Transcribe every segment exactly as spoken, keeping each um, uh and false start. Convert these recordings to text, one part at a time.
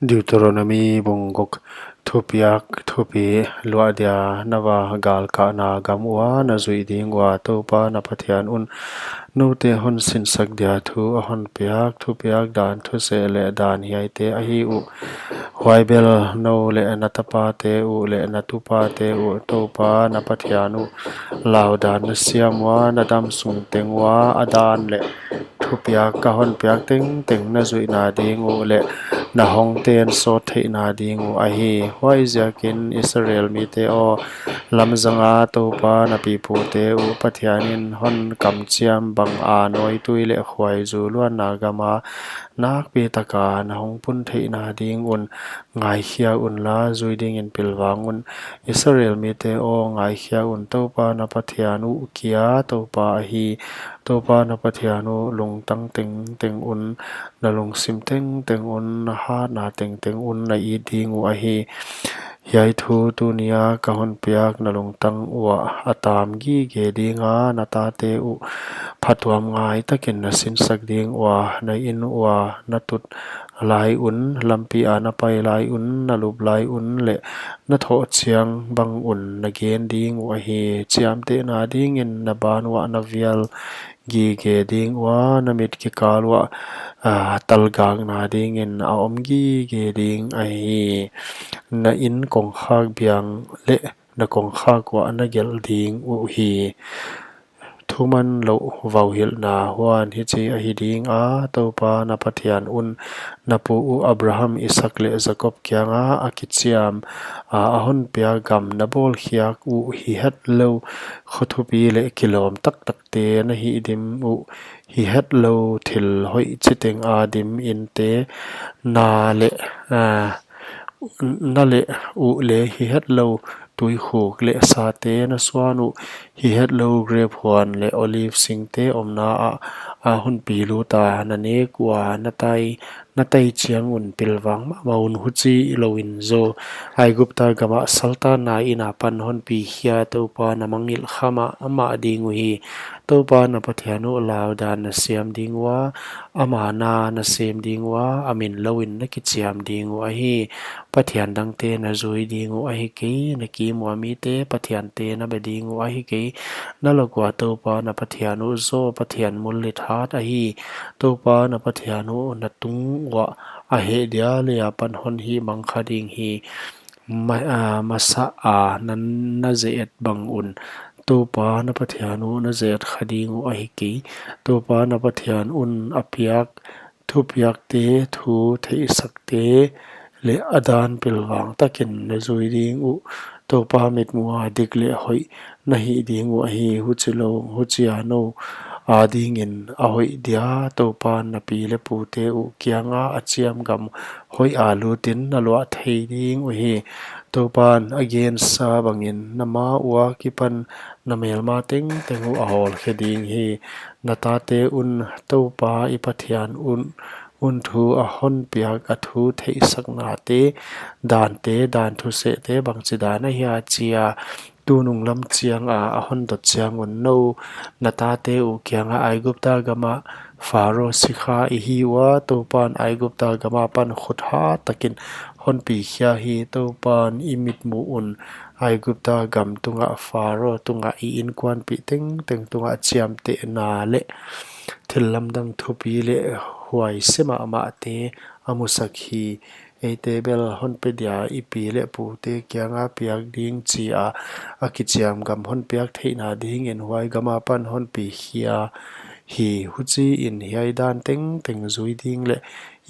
Deuteronomi bung guk. Thupiak thupi luah dia na va galkahna gam ua na zuih ding ua, Toupa na Pathian un noute hon sinsak dia thu a hon piak thupiak dan thuseh leh dan hiaite ahi uh. Huai bel nou leh na tapate uh leh na tupate uh Toupa na Pathian uh laudan na siam ua, na dam sung teng ua a dan leh thupiak ka hon piak tengteng na zuihna ding uh leh na hongte'n sawt theihna ding uh ahi. Huaiziakin Israel mite aw, lamzanga Toupa na pipute uh Pathian in hon kamchiam banga nawitui leh khuaizu luanna gama nakpitaka na hongpun theihna ding un ngaikhia unla, zui dingin pilvang un. Israel mite aw, ngaikhia un, Toupa na Pathian uh kia Toupa ahi. Toupa na Pathian uh lungtang tengteng un, na lungsim tengteng un, na hatna tengteng un na it ding uh ahi. Hiai thu tunia ka hon piak na lungtang uah a tam gige dinga, na tate uh phatuamngai takin na sinsak ding ua, na in ua na tut lai un, lampi a na pai lai un, na lup lai un leh na thoh chiang bang un na gen ding uh ahi. Chiamtehna dingin na ban uah na vial gige ding ua, na mit kikal uah, ah, talgakna dingin a om gige ding ahi. Na in kongkhak biang leh na kongkhak uah na gelh ding uhi. Thuman louh vauhilhna huan hichi ahi dinga, Toupa na Pathian un na pu uh Abraham, Isaak leh Jakob kianga a kichiam a, a hon piak gam na bawlkhiak uh hihetlou kho thupi leh kilawm taktakte na hihdim uh, hihetlou thil hoih chiteng a dim inte na leh, ah, na leh uh leh hihetlou tuikhuk leh sate na suan uh, hihetlou grep huan leh olive singte omna ah a hon pi luta na nek ua na tai, na tai chiang un pilvang mahmah un, huchi louin zaw Aigupta gama saltanna in apan hon pikhia Toupa na mangngilh kha mahmah ding uhi. Toupa na Pathian uh laudan na siam ding ua, ama na na sem ding ua, a min louin na kichiam ding uh ahi. Pathian dangte na zui ding uh ahi kei, na kim ua mite pathiante na be ding uh ahi kei. Na lak ua Toupa na Pathian uh zaw Pathian mullit hat ahi. Toupa na Pathian uh na tung uah a heh dia leh apan hon hihmang kha ding hi. Ma-, ah, masa a na, na ze-et bang un Toupa na Pathian uh na ze-et kha ding uh ahi kei. Toupa na Pathian un a piak thupiakte, thu theihsakte leh a dan pilvang takin na zui ding uh. Toupa mitmuh a dik leh hoih na hih ding uh ahi. Huchilou, huchia nou adingin a hoih dia Toupan na pi leh pute uh kianga a chiam gam hoih a lutin na luah thei ding uhi. Toupan a gensa bangin na ma ua kipan na melma tengteng uh a hawlkhe ding hi. Na tate un Toupa i Pathian un, un thu a hon piak a thu theihsaknate, dante, dan thusehte bangchidan ahia chia tunung lam chianga a hon dot chiang un nou na tate uh kianga Aigupta gama Pharo sikha i hi ua, Toupan Aigupta gama pan khut hat takin hon pikhia hi. Toupan i mitmuh un Aigupta gam tunga Pharo tunga i inkuanpih tengteng tunga chiamtehna leh thil lamdang thupi leh huaise mahmahte a musak hi. Eite bel hon pe dia i pi leh pute kianga piak ding chia a kichiam gam hon piak theihna dingin huai gama pan hon pikhia hi. Huchiin hiai dan tengteng zui ding leh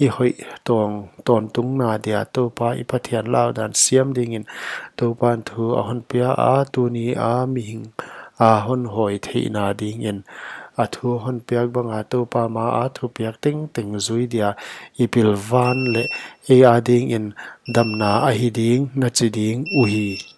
i hoih tawng tawntungna dia Toupa i Pathian laudan siam dingin Toupan thu a hon pia a, tuni a mihing a hon hawi theihna dingin a thu hon piak banga Toupa maa thupiak tengteng zui dia i pilvan leh ei adingin damna ahi ding na chi ding uhi.